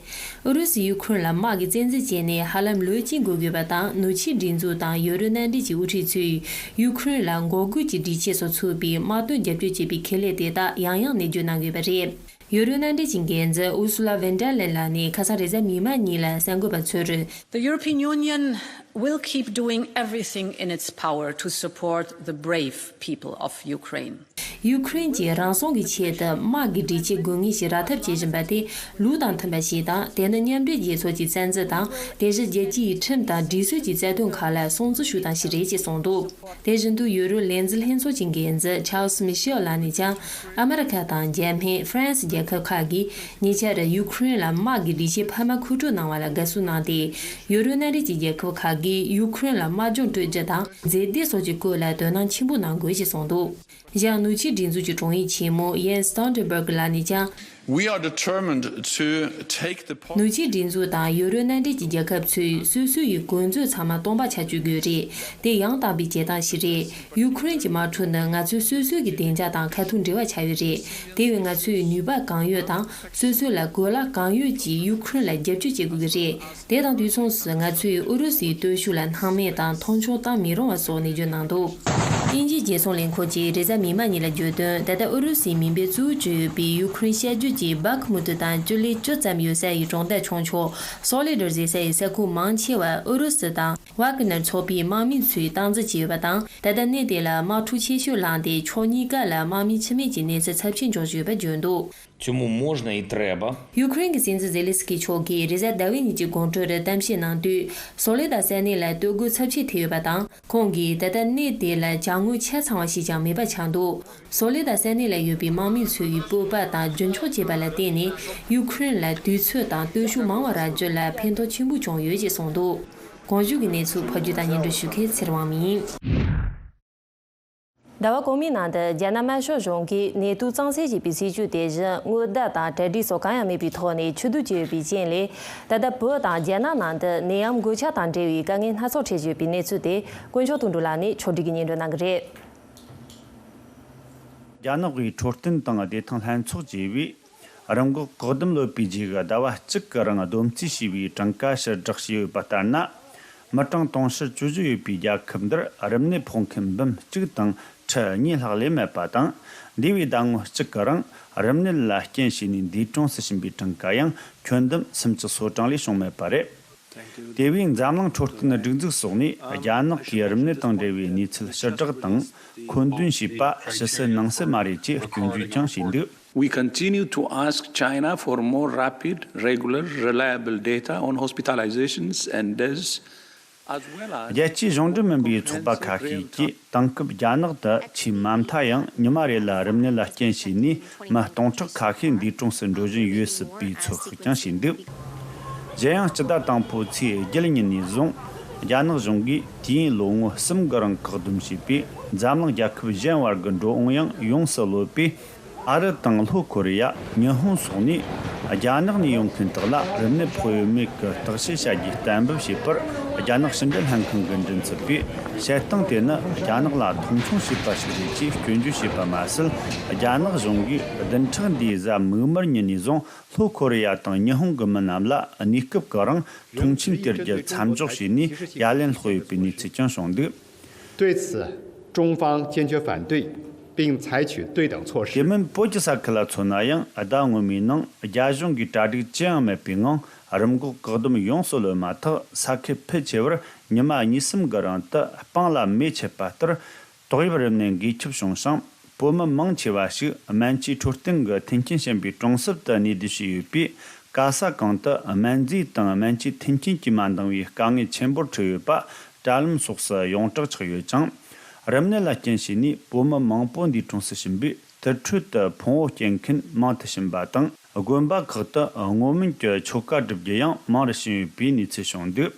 ཨུ་རུ་སུས་ཡུ་ཁུ་རེན་ལ་དམག་གི་བཙན་འཛུལ་བྱས་ནས་ཧ་ལམ་ལོ་གཅིག་འགོར་དགོས་པ་དང་། ནུབ་ཕྱོགས་སྒྲིག་འཛུགས་དང་ཡོ་རོབ་མནའ་འབྲེལ་གྱི་དབུ་ཁྲིད་ཚོས་ཡུ་ཁུ་རེན་ལ་འགོག་རྒོལ་གྱི་སྒྲིག་ཆས་སོགས་ཚུགས་པའི་དམག་དོན་རྒྱབ་སྐྱོར་བྱེད་པའི་ཁེ་ལས་དེ་དག་ཡང་ཡང་ནས་བརྗོད་གནང་ཡོད་པ་རེད། ཡོ་རོབ་མནའ་འབྲེལ་གྱི་འགན་འཛིན་ཨུར་སུ་ལ་ཝན་ཌར་ལེན་ལགས་ནས་ཁ་སང་རེས་གཟའ་མིག་དམར་ཉིན་ལ་གསར་འགོད་པ་ཚོར། The European Union will keep doing everything in its power to support the brave people of Ukraine. ཡུ་ཁུ་རེན་གྱིས་རང་སྲུང་གི་ཆེད་དུ་དམག་གི་སྒྲིག་ཆས་དགོས་ངེས་ཤིག་རག་ཐབས་བྱེད་བཞིན་པ་དེ་ལུགས་དང་མཐུན་པ་ཞིག་དང་། དེ་ནི་མཉམ་འབྲེལ་རྒྱལ་ཚོགས་ཀྱི་རྩ་འཛིན་དང་། དེ་བཞིན་རྒྱལ་སྤྱིའི་ཁྲིམས་དང་སྒྲིག་སྲོལ་གྱི་རྩ་དོན་ཁག་ལ་སྲུང་བརྩི་ཞུ་སྟངས་ཤིག་རེད་ཅེས་གསུངས་འདུག་དེ་བཞིན་དུ་ཡུ་རོབ་ལས་འཛིན་ལྷན་ཚོགས་ཀྱི་འགན་འཛིན་ཆཱལ་སི་མི་ཤེལ་ལགས་ནས་ཀྱང་། ཨ་མི་རི་ཁ་དང་འཇར་མན། ཧྥ་རན་སི་རྒྱལ་ཁབ་ཁག་གིས་ཉེ་ཆར་ཡུ་ཁུ་རེན་ལ་དམག་གི་སྒྲིག་ཆས་འཕར་མ་མཁོ་སྤྲོད་གནང་བ་ལ་དགའ་བསུ་གནང་སྟེ། ཡུ་རོབ་མནའ་འབྲེལ་གྱི་རྒྱལ་ཁབ་ཁག་གིས་ཡུ་ཁུ་རེན་ལ་དམག་སྦྱོང་སྤྲོད་རྒྱུ་དང་། མཛེས་སྡུག་སོགས་ཀྱི་སྐོར་ལ་དོ་སྣང་ཆེན་པོ་གནང་དགོས་ཞེས་གསུངས་འདུག་གཞན་ནུབ་ཕྱོགས་སྒྲིག་འཛུགས་ཀྱི་དྲུང་ཡིག་ཆེན་མོ་ཡེན་སི་སྟོལ་ཊེན་སྦུག་ལགས་ནས་ཀྱང་། We are determined to take the po- ནུབ་ཕྱོགས་སྒྲིག་འཛུགས་དང་ཡུ་རོབ་མནའ་འབྲེལ་གྱི་རྒྱལ་ཁབ་ཚོས་སོ་སོ་ཡི་གོ་མཛོད་ཚང་མ་སྟོང་པ་ཆགས་བཅུག་དགོས་རེད། དེ་ཡང་དག་པའི་བྱེད་སྟངས་ཤིག་རེད། ཡུ་ཁུ་རེན་གྱི་དམག་འཁྲུག་ནི་ང་ཚོའི་སོ་སོའི་གི་བདེ་འཇགས་དང་ཁ་ཐུག་འབྲེལ་བ་ཆགས་ཡོད་རེད། དེ་བས་ང་ཚོས་ནུས་པ་གང་ཡོད་དང་སོ་སོ་ལ་གོ་ལག་གང་ཡོད་ཀྱིས་ཡུ་ཁུ་རེན་ལ་རྒྱབ་སྐྱོར་བྱེད་དགོས་ཀྱི་རེད། དེ་དང་དུས་མཚུངས་སུ་ང་ཚོས་ཨུ་རུ་སུའི་སྟོབས་ཤུགས་ལ་སྣང་མེད་དང་མཐོང་ཆུང་བཏང་མི་རུང་བ་སོགས་ནས་བརྗོད་གནང་འདུག་དབྱིན་ཇིའི་རྒྱལ་སྲུང་ལས་ཁུངས་ཀྱིས་རེས་གཟའ་མིག་དམར་ཉིན་ལ་བརྗོད་དོན། ད་ལྟ་ཨུ་རུ་སུའི་མུན་པའི་གཙོ་བོ་གྱུར་ཡོད་པའི་ཡུ་ཁུ་རེན་ཤར་རྒྱུད་ཀྱི་སྦག་མུ་ཏུ་དང་ཅུ་ལི་ཅུ་ཙམ་ཡོད་ས་ཡི་གྲོང་རྡལ་ཆུང་ཆུང་སོ་ལེ་དར་ཟེར་ས་ཡི་ས་ཁུལ་མང་ཆེ་བ་ཨུ་རུ་སུ་དང་ཝག་ནར་ཚོགས་པའི་དམག་མི་ཚོས་སྟངས་འཛིན་བྱས་ཡོད་པ་དང་། ད་ལྟ་གནས་དེ་ལ་དམག་འཁྲུག་ཆེ་ཤོས་ལངས་ཏེ་ཕྱོགས་གཉིས་ཀ་ལ་དམག་མི་འཆི་རྨས་ཀྱི་གནས་ཚུལ་ཚབས་ཆེན་འབྱུང་བཞིན་ཡོད་པ་བརྗོད་འདུག Чому можна і треба. ཡུ་ཁུ་རེན་གྱི་སྲིད་འཛིན་ཛེ་ལེན་སི་ཀི་མཆོག་གིས་རེས་གཟའ་ཟླ་བའི་ཉིན་གྱི་དགོང་དྲོར་གཏམ་བཤད་གནང་དུས། སོ་ལེ་དར་ས་གནས་ལ་སྡོད་དགོས་ཚབས་ཆེ་ཐེབས་ཡོད་པ་དང་། ཁོང་གིས་ད་ལྟ་གནས་དེ་ལ་ཅ་དངོས་ཆ་ཚང་བ་ཞིག་ཀྱང་མེད་པ་ཆགས་འདུག་སོ་ལེ་དར་ས་གནས་ལ་ཡོད་པའི་དམག་མི་ཚོས་སྤོབས་པ་དང་རྒྱུན་འཁྱོངས་བྱས་པ་ལ་བརྟེན་ནས། ཡུ་ཁུ་རེན་ལ་དུས་ཚོད་དང་སྟོབས་ཤུགས་མང་བ་རག་རྒྱུ་ལ་ཕན་ཐོགས་ཆེན་པོ་བྱུང་ཡོད་ཅེས་གསུངས་འདུག་གོང་བརྗོད་ཀྱི་གནས་ཚུལ་ཕབ་སྒྱུར་དང་སྙན་སྒྲོན་ཞུ་མཁན་ཚེ་རིང་དབང་མོ་ཡིན། ཟླ་བ་གོང་མའི་ནང་དུ་རྒྱ་ནག་དམར་ཤོག་གཞུང་གིས་ནེ་ཏུ་གཙང་སེལ་བྱེད་པའི་སྲིད་ཇུས་དེ་བཞིན་སྔོན་བརྡ་དང་གྲ་སྒྲིག་སོགས་གང་ཡང་མེད་པའི་ཐོག་ནས་ཕྱིར་བསྡུ་བྱས་ཡོད་པའི་རྐྱེན་ལས། ད་ལྟ་བོད་དང་རྒྱ་ནག་ནང་དུ་ནད་ཡམས་འགོས་ཁྱབ་དང་འབྲེལ་བའི་དཀའ་ངལ་སྣ་ཚོགས་འཕྲད་བཞིན་ཡོད་པའི་གནས་ཚུལ་དེ་དཀོན་མཆོག་དོན་གྲུབ་ལགས་ནས་ཕྱོགས་སྒྲིག་གིས་སྙན་སྒྲོན་གནང་གི་རེད། རྒྱ་ནག་གི་འཕྲོད་བསྟེན་དང་བདེ་ཐང་ལྷན་ཚོགས་ཀྱིས་རིམས་འགོག་བཀག་སྡོམ་ལོ་པའི་རྗེས་ཀྱི་ཟླ་བ་གཅིག་གི་རིང་བསྡོམས་རྩིས་བྱས་པའི་གྲངས་ཀ་ཕྱིར་བསྒྲགས་བྱས་ཡོད་པ་ལྟར་ན། མི་གྲངས་དུང་ཕྱུར་བཅུ་བཞི་ཡོད་པའི་རྒྱལ་ཁབ་འདིར་རིམས་ནད་ཕོག་མཁན་འབུམ་གཅིག་དང་ཁྲི་གཉིས་ལྷག་ལས་མེད་པ་དང་། འདས་པའི་ཟླ་ངོ་གཅིག་གི་རིང་རིམས་ནད་ལ་རྐྱེན་བྱས་ནས་འདས་གྲོངས་སུ་ཕྱིན་པའི་གྲངས་ཀ་ཡང་ཁྱོན་བསྡོམས་སུམ་ཅུ་སོ་གྲངས་ལས་བྱུང་མེད་པ་རེད། དེ་བས་འཛམ་གླིང་འཕྲོད་བསྟེན་སྒྲིག་འཛུགས་སོགས་ནས་རྒྱ་ནག་གིས་རིམས་ནད་དང་འབྲེལ་བའི་གནས་ཚུལ་ཕྱིར་བསྒྲགས་དང་མཁོ་འདོན་བྱས་པ་ཕྱི་གསལ་ནང་གསལ་མ་རེད་ཅེས་སྐྱོན་བརྗོད་ཀྱང་བྱས་འདུག We continue to ask China for more rapid, regular, reliable data on hospitalizations and deaths, as well as རྒྱལ་སྤྱིའི་གཞུང་འབྲེལ་མིན་པའི་ཚོགས་པ་ཁ་ཤས་ཀྱིས་དེང་སྐབས་རྒྱ་ནག་ཏུ་ཆེས་མ་མཐའ་ཡང་ཉི་མ་རེ་ལ་རིམས་ནད་ལ་རྐྱེན་བྱས་ནས་མི་སྟོང་ཕྲག་ཁ་ཤས་འདས་གྲོངས་སུ་འགྲོ་བཞིན་ཡོད་སྲིད་པའི་ཚོད་དཔག་ཀྱང་བྱས་འདུག་གཞན་ཡང་སྤྱི་ཟླ་དང་པོའི་ཚེས་བརྒྱད་ཉིན་ནས་བཟུང་རྒྱ་ནག་གཞུང་གིས་དུས་ཡུན་ལོ་ངོ་གསུམ་གྱི་རིང་བཀག་སྡོམ་བྱས་པའི་འཛམ་གླིང་རྒྱལ་ཁབ་གཞན་བར་གྱི་འགྲོ་འོང་ཡང་ཡོངས་སུ་གློད་པས། ཨ་རི་དང་ལྷོ་ཁོ་རེ་ཡ། ཉི་ཧོང་སོགས་ནས་རྒྱ་ནག་ནས་ཡོང་མཁན་དག་ལ་རིམས་ནད་ཕོག་ཡོད་མེད་ཀྱི་བརྟག་དཔྱད་བྱ་རྒྱུའི་གཏན་འབེབས་བྱས་པར་རྒྱ་ནག་ཕྱི་འབྲེལ་ལྷན་ཁང་གི་མགྲིན་ཚབ་པས། བྱེད་སྟངས་དེ་ནི་རྒྱ་ནག་ལ་མཐོང་ཆུང་བྱས་པ་ཞིག་རེད་ཅེས་སྐྱོན་བརྗོད་བྱས་པ་མ་ཟད། རྒྱ་ནག་གཞུང་གིས་བདུན་ཕྲག་འདིའི་གཟའ་མིག་དམར་ཉིན་ནས་བཟུང་ལྷོ་ཁོ་རེ་ཡ་དང་ཉི་ཧོང་གི་མི་རྣམས་ལ་གནས་སྐབས་ཀྱི་རིང་མཐོང་ཆེན་སྟེར་རྒྱུ་མཚམས་འཇོག་བྱས་ནས་ཡ་ལན་སློག་ཡོད་པའི་གནས་ཚུལ་ཀྱང་བྱུང་འདུག 对此，中方坚决反对，并采取对等措施。 དེ་མིན་བོད་ཀྱི་ས་ཁུལ་ལ་མཚོན་ན་ཡང་ཟླ་སྔོན་མའི་ནང་རྒྱ་གཞུང་གིས་གྲ་སྒྲིག་ཅི་ཡང་མེད་པའི་ངང་རིམས་འགོག་བཀག་སྡོམ་ཡོངས་སུ་གློད་མ་ཐག་ས་ཁུལ་ཕལ་ཆེ་བར་ཉི་མ་གཉིས་གསུམ་གྱི་རིང་དུ་སྤང་ལ་མེ་མཆེད་པ་ལྟར་ཏོག་དབྱིབས་རིམས་ནད་འགོས་ཁྱབ་བྱུང་ཞིང་། བོད་མི་མང་ཆེ་བ་ཞིག་སྨན་བཅོས་འཕྲོད་བསྟེན་གྱི་མཐུན་རྐྱེན་ཞན་པའི་གྲོང་གསེབ་ཏུ་གནས་སྡོད་བྱས་ཡོད་པས། ག་ས་གང་དུ་སྨན་རྫས་དང་སྨན་བཅོས་མཐུན་རྐྱེན་གྱིས་མ་འདང་བའི་དཀའ་ངལ་ཆེན་པོར་འཕྲད་ཡོད་པ་དྲ་ལམ་སོགས་སུ་ཡོངས་གྲགས་ཆགས་ཡོད་ཅིང་། རིམས་ནད་ལ་རྐྱེན་བྱས་ནས་བོད་མི་མང་པོ་འདས་གྲོངས་སུ་ཕྱིན་པས། དུར་ཁྲོད་དུ་ཕུང་བོ་སྐྱེལ་མཁན་མང་དུ་ཕྱིན་པ་དང་། དགོན་པ་ཁག་ཏུ་བསྔོ་སྨོན་གྱི་ཆོ་ག་སྒྲུབ་རྒྱུ་ཡང་མང་རུ་ཕྱིན་ཡོད་པའི་གནས་ཚུལ་བྱུང་འདུག་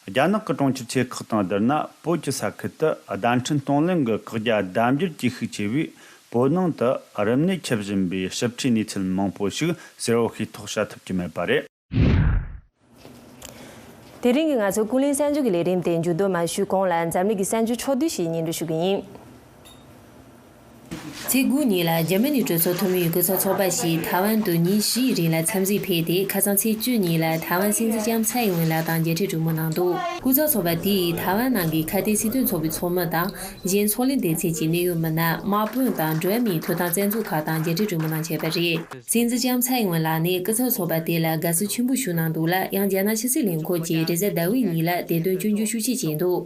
རྒྱ་ནག་གི་གྲོང་ཁྱེར་ཆེ་ཁག་དང་བསྡུར་ན། བོད་ཀྱི་ས་ཁུལ་དུ་བརྡ་འཕྲིན་གཏོང་ལེན་གྱི་བཀག་རྒྱ་ལྡབ་འགྱུར་གྱིས་ཤུགས་ཆེ་བས། བོད་ནང་དུ་རིམས་ནད་ཁྱབ་བཞིན་པའི་ཞིབ་ཕྲའི་གནས་ཚུལ་མང་པོ་ཞིག་གསལ་བོ་ཤེས་རྟོགས་བྱ་ཐུབ་ཀྱི་མེད་པ་རེད། དེ་རིང་གི་ང་ཚོའི་ཀུན་གླེང་གསར་འགྱུར་གྱི་ལས་རིམ་དེ་མཇུག་བསྡོམས་མ་ཞུས་གོང་ལ། འཛམ་གླིང་གི་གསར་འགྱུར་ཕྱོགས་བསྡུས་ཤིག་སྙན་སྒྲོན་ཞུ་གི་ཡིན། ཚེས་དགུ་ཉིན་ལ་འཇར་མ་ནིའི་གྲོས་ཚོགས་འཐུས་མི་ཡི་སྐུ་ཚབ་ཚོགས་པ་ཞིག་ཐའེ་ཝན་དུ་ཉིན་བཞིའི་རིང་ལ་འཚམས་གཟིགས་ཕེབས་ཏེ། ཁ་སང་ཚེས་བཅུ་ཉིན་ལ་ཐའེ་ཝན་སྲིད་འཛིན་ལྕམ་ཚའེ་ཨིན་ཝེན་ལགས་དང་མཇལ་འཕྲད་གྲོས་མོལ་གནང་འདུག་སྐུ་ཚབ་ཚོགས་པ་དེས་ཐའེ་ཝན་ནང་གི་ཁ་གཏད་སྲིད་དོན་ཚོགས་པའི་ཚོགས་མི་དང་། གཞན་ཚོགས་ལས་སྡེ་ཚན་གྱི་གནད་ཡོད་མི་སྣ། དམག་དཔོན་དང་འགྲོ་བ་མིའི་ཐོབ་ཐང་བཙན་རྫོང་ཁག་དང་མཇལ་འཕྲད་གྲོས་མོལ་གནང་བྱས་པ་རེད། སྲིད་འཛིན་ལྕམ་ཚའེ་ཨིན་ཝེན་ལགས་ནས་སྐུ་ཚབ་ཚོགས་པ་དེ་ལ་དགའ་བསུ་ཆེན་པོ་ཞུ་གནང་འདུག་ལ། ཡང་རྒྱ་ནག་ཕྱི་སྲིད་ལས་ཁུངས་ཀྱིས་རེས་གཟའ་ཟླ་བའི་ཉིན་ལ་དེ་དོན་སྐྱོན་བརྗོད་ཤུགས་ཆེ་བྱས་འདུག་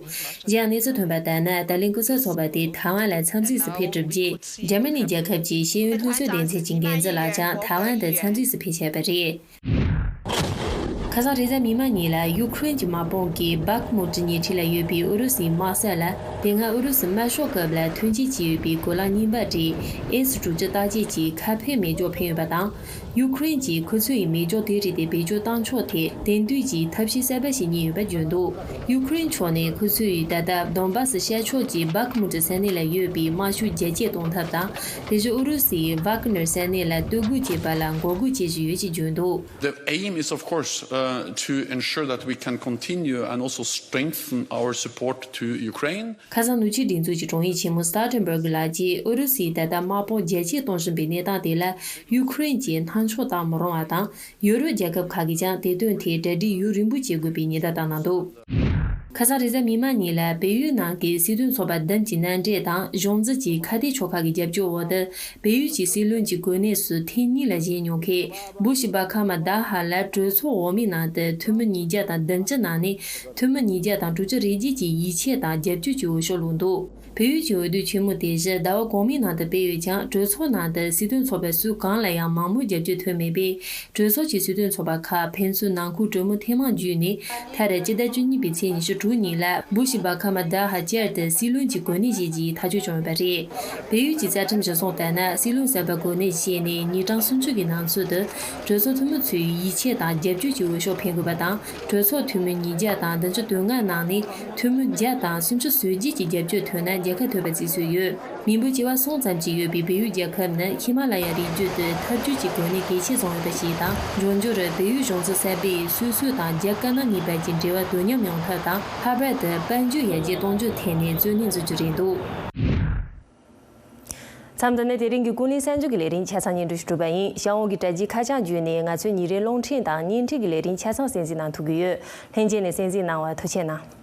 གཞན་ཡང་གནས་ཚུལ་ཐོན་པ་ལྟར་ན། ད་ལན་སྐུ་ཚབ་ཚོགས་པ་དེ་ཐའེ་ཝན་ལ་འཚམས་གཟིགས་སུ་ཕེབས་གྲུབ་རྗེས། འཇར་མ་ནི་རྒྱལ་ཁབ་ཀྱི་ཤེས་ཡོན་སློབ་གསོའི་སྡེ་ཚན་གྱི་འགན་འཛིན་ལགས་ཀྱང་ཐའེ་ཝན་དུ་འཚམས་གཟིགས་སུ་ཕེབས་བྱས་པ་རེད། ཁ་སང་རེས་གཟའ་མིག་དམར་ཉིན་ལ་ཡུ་ཁུ་རེན་གྱི་དམག་དཔུང་གིས་བྷག་མུ་ཏི་ཉེ་འཁྲིས་ལ་ཡོད་པའི་ཨུ་རུ་སུའི་དམག་ས་ལ། དེ་སྔ་ཨུ་རུ་སུ་དམར་ཤོག་སྐབས་ལ་ཐོན་སྐྱེད་བྱས་ཡོད་པའི་གོ་ལ་རྙིང་པ་རིགས་ཨེ་སི་དྲུག་ཅུ་རྟགས་བརྒྱད་ཀྱི་ཁ་ཕེབས་མེ་སྒྱོགས་འཕེན་ཡོད་པ་དང་། ཡུ་ཁུ་རེན་གྱིས་ཁོ་ཚོ་ཡི་མེ་སྒྱོགས་དེ་རིགས་དེ་བེད་སྤྱོད་བཏང་ཕྱོགས་ཐད་དེང་དུས་ཀྱི་ཐབས་ཤེས་གསར་པ་ཞིག་རྙེད་ཡོད་པ་བརྗོད་འདུག་ཡུ་ཁུ་རེན་ཕྱོགས་ནས་ཁོ་ཚོས་ད་ལྟ་དོན་བྷ་སི་ཤར་ཕྱོགས་ཀྱི་བྷག་མུ་ཏི་ས་གནས་ལ་ཡོད་པའི་དམག་ཤུགས་རྒྱ་སྐྱེད་གཏོང་ཐབས་དང་། དེ་བཞིན་ཨུ་རུ་སུའི་ཝག་ནར་ས་གནས་ལ་སྟོད་རྒོལ་བྱེད་པ་ལ་འགོག་རྒོལ་བྱེད་བཞིན་ཡོད་ཅེས་བརྗོད་འདུག The aim is, of course, uh, to ensure that we can continue and also strengthen our support to Ukraine. ཁ་སང་ནུབ་ཕྱོགས་སྒྲིག་འཛུགས་ཀྱི་དྲུང་ཡིག་ཆེན་མོ་སི་ཊོལ་ཊེན་བྷར་གྷི་ལགས་ཀྱིས་ཨུ་རུ་སུས་ད་ལྟ་དམག་དཔུང་རྒྱ་སྐྱེད་གཏོང་བཞིན་པའི་གནས་སྟངས་དེ་ལ་ཡུ་ཁུ་རེན་གྱིས་སྣང་ཆུང་བཏང་མི་རུང་བ་དང་། ཡུ་རོབ་རྒྱལ་ཁབ་ཁག་གིས་ཀྱང་དེ་དོན་ཐད་གྲ་སྒྲིག་ཡུན་རིང་པོ་བྱེད་དགོས་པའི་ཉེན་བརྡ་བཏང་གནང་འདུག་ཁ་སང་རེས་གཟའ་མིག་དམར་ཉིན་ལ་བལ་ཡུལ་ནང་གི་སྲིད་དོན་ཚོགས་པ་བདུན་གྱི་མནའ་འབྲེལ་དང་གཞུང་འཛིན་གྱི་ཁ་གཏད་ཕྱོགས་ཁག་གི་རྒྱབ་སྐྱོར་འོག་ཏུ། བལ་ཡུལ་གྱི་སྲིད་བློན་གྱི་གོ་གནས་སུ་ཐེངས་གཉིས་ལ་བཞེངས་མྱོང་མཁན་བུ་ཤི་བྷ་ཁ་མ་ད་ཧ་ལ་གྲོས་ཚོགས་འོག་མའི་ནང་དུ་འཐུས་མི་ཉིས་བརྒྱ་དང་བདུན་ཅུ་ནང་ནས་འཐུས་མི་ཉིས་བརྒྱ་དང་དྲུག་ཅུ་རེ་བརྒྱད་ཀྱིས་ཡིད་ཆེས་དང་རྒྱབ་སྐྱོར་གྱི་འོས་ཤོག་བླུགས་འདུག་བལ་ཡུལ་གྱི་འོས་བསྡུ་ཆེན་མོ་དེ་བཞི་ཟླ་བ་གོང་མའི་ནང་དུ་སྤེལ་ཡོད་ཀྱང་། གྲོས་ཚོགས་ནང་དུ་སྲིད་དོན་ཚོགས་པ་སུ་གང་ལ་ཡང་མང་མོས་རྒྱབ་སྐྱོར་ཐོན་མེད་པས། གྲོས་ཚོགས་ཀྱི་སྲིད་དོན་ཚོགས་པ་ཁག་ཕན་ཚུན་ནང་ཁུལ་གྲོས་མོལ་ཐེངས་མང་བརྒྱུད་ནས། མཐར་སྤྱི་ཟླ་བཅུ་གཉིས་པའི་ཚེས་ཉི་ཤུ་དྲུག་ཉིན་ལ་བུ་ཤི་བྷ་ཁ་མ་ད་ཧ་བསྐྱར་དུ་སྲིད་བློན་གྱི་གོ་གནས་བཞེས་རྒྱུའི་ཐག་གཅོད་བྱུང་ཡོད་པ་རེད། བལ་ཡུལ་གྱི་རྩ་ཁྲིམས་གཞི་བཟུང་ལྟར་ན། སྲིད་བློན་གསར་པ་གོ་གནས་བཞེས་ནས་ཉིན་གྲངས་སུམ་ཅུ་གི་ནང་ཚུད་དུ། གྲོས་ཚོགས་འཐུས་མི་ཚོའི་ཡིད་ཆེས་དང་རྒྱབ་སྐྱོར་གྱི་འོས་ཤོག་འཕེན་དགོས་པ་དང་། གྲོས་ཚོགས་འཐུས་མི་ཉིས་བརྒྱ་དང་བདུན་ཅུ་དོན་ལྔ་ནང་ནས། འཐུས་མི་བརྒྱ་དང་སུམ་ཅུ་སོ་བརྒྱད་ཀྱི་རྒྱབ་སྐྱོར་ཐོན་ན་རྒྱལ་ཁ་ཐོབ་པ་བརྩི་སྲོལ་ཡོད། མི་འབོར་བྱེ་བ་གསུམ་ཙམ་ཞིག་ཡོད་པའི་བལ་ཡུལ་རྒྱལ་ཁབ་ནི་ཧི་མ་ལ་ཡ་རི་རྒྱུད་དུ་འཐབ་ཇུས་ཀྱི་གོ་གནས་གལ་ཆེ་བཟུང་ཡོད་པ་ཞིག་དང་། འབྱུང་འགྱུར་བལ་ཡུལ་གཞུང་འཛིན་གསར་པས་སོ་སོའི་དང་རྒྱ་དཀར་ནག་གཉིས་བར་གྱི་འབྲེལ་བ་དོ་མཉམ་ཡོང་ཐབས་དང་། ལྷག་པར་དུ་དཔལ་འབྱོར་ཡར་རྒྱས་གཏོང་རྒྱུའི་ཐད་ནས་བརྩོན་ལེན་བཟོ་རྒྱུ་རེད་འདུག་མཚམས་འདི་ནས་དེ་རིང་གི་ཀུན་གླེང་གསར་འགྱུར་གྱི་ལས་རིམ་ཆ་ཚང་སྙན་སྒྲོག་ཞུ་གྲུབ་པ་ཡིན། གཤམ་འོག་གི་དྲ་རྒྱའི་ཁ་བྱང་བརྒྱུད་ནས་ང་ཚོའི་ཉིན་རེའི་རླུང་འཕྲིན་དང་བརྙན་འཕྲིན་གྱི་ལས་རིམ་ཆ་ཚང་གསན་གཟིགས་གནང་ཐུབ་ཀྱི་ཡོད། ལྷན་རྒྱས་ནས་གསན་གཟིགས་གནང་བར་ཐུགས་རྗེ་གནང་།